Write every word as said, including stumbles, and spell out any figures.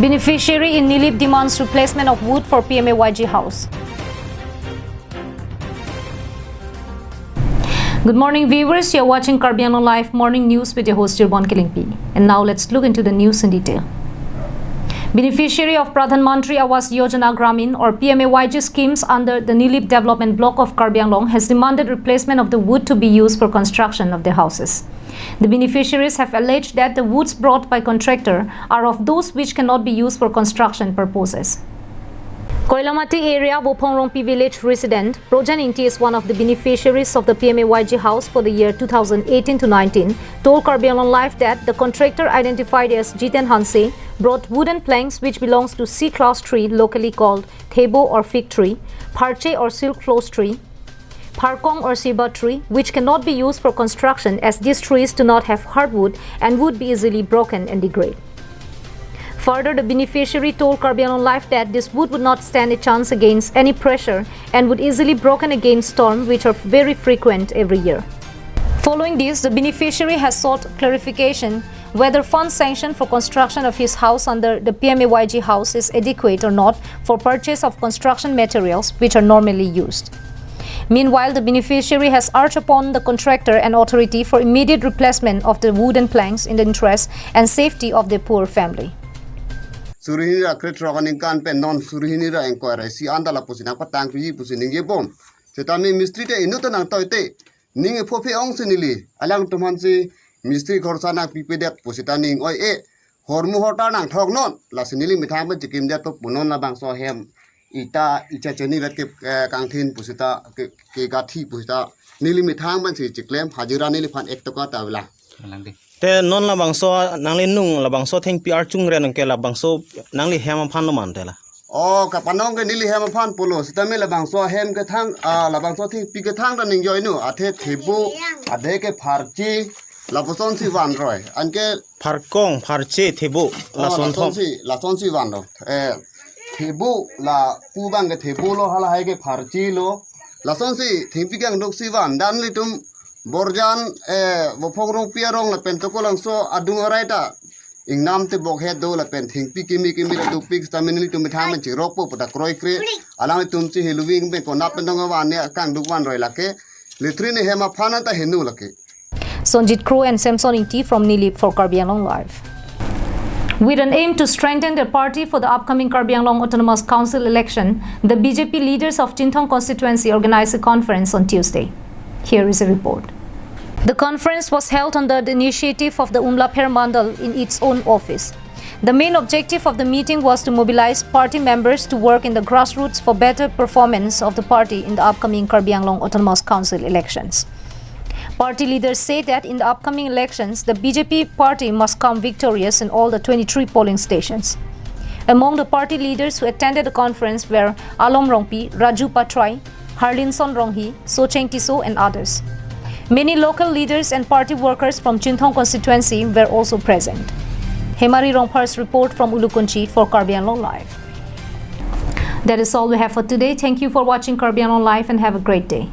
Beneficiary in Nilip demands replacement of wood for P M A Y G house. Good morning, viewers. You're watching Karbi Anglong Live Morning News with your host, Jirbon Kilingpi. And now let's look into the news in detail. Beneficiary of Pradhan Mantri Awas Yojana Gramin or P M A Y G schemes under the Nilip Development Block of Karbi Anglong has demanded replacement of the wood to be used for construction of their houses. The beneficiaries have alleged that the woods brought by contractor are of those which cannot be used for construction purposes. Koilamati area, Vophong Rongpi village resident Projan Ingti is one of the beneficiaries of the P M A Y G house for the year two thousand eighteen to nineteen, told Karbi Anglong Live that the contractor, identified as Jiten Hanse, brought wooden planks which belongs to C class tree, locally called thebo or fig tree, pharche or silk floss tree, pharkong or siba tree, which cannot be used for construction as these trees do not have hardwood and would be easily broken and degrade. Further, the beneficiary told Karbi Anglong Live that this wood would not stand a chance against any pressure and would easily broken against storm, which are very frequent every year. Following this, the beneficiary has sought clarification whether fund sanction for construction of his house under the P M A Y G house is adequate or not for purchase of construction materials which are normally used. Meanwhile, the beneficiary has urged upon the contractor and authority for immediate replacement of the wooden planks in the interest and safety of the poor family. Suri hini ra krethrok aningkan pen non suri hini ra ingkoi ra isi anta lapusi nangpatangpiji pusi ningjebom. Setame mistri te inut ta nangtoite. Ning epho phe ongsi neli alangtum aphansi mistri khorsa nangpipedet pusita ning oi-e. Hormu hortar nangthoknon. Lasi neli methang pen chekimdet pu non labangso ahem ita icha cheni rat ke, eh, kangthin pusita ke, ke gathi pusita neli methang pensi cheklem, hajira neliphan ek toka ta avelang. Avelang dei. Te non labangso nangli nung labangso thengpi archung ren ke labangso nangli hem aphan lo mante la. Oh, kapanong ke neli hem aphan pulo. Setame labangso hem kethang, ah, labangso thengpi kethang ta ningjoinu. Athe thebo, athe ke pharche, lapusonsi vanroi. Anke pharkong, pharche, thebo, oh, lasonthom. Lasonsi, lasonsi vanlo. Eh, thebo lapu abang ke thebo lo, halahai ke pharche lo. Lasonsi thengpi kangduksi van. Dan ilitum Borjan, eh, Vophong Rongpi arong lapen Tokolangso adung arai ta ingnam tebok het do lapen thengpi kimi kimi la dopik setame nelitum methang pen cherokpo pu ta kroikre. Alanglitumsi heloving pen konat pen dong avan ne kangduk vanroi lake. Latrine hem aphan ta henu lake. Sonjit Kro and Samson Ingti from Nilip for Karbi Anglong Live. With an aim to strengthen their party for the upcoming Karbi Anglong Autonomous Council election, the B J P leaders of Chinthong constituency organized a conference on Tuesday. Here is a report. The conference was held under the initiative of the Umlapher Mandal in its own office. The main objective of the meeting was to mobilize party members to work in the grassroots for better performance of the party in the upcoming Karbi Anglong Autonomous Council elections. Party leaders say that in the upcoming elections, the B J P party must come victorious in all the twenty-three polling stations. Among the party leaders who attended the conference were Alom Rongpi, Raju Patrai, Harlinson Ronghi, Socheng Tisso and others. Many local leaders and party workers from Chinthong constituency were also present. Hemari Rongphar's report from Ulukunchi for Karbi Anglong Live. That is all we have for today. Thank you for watching Karbi Anglong Live and have a great day.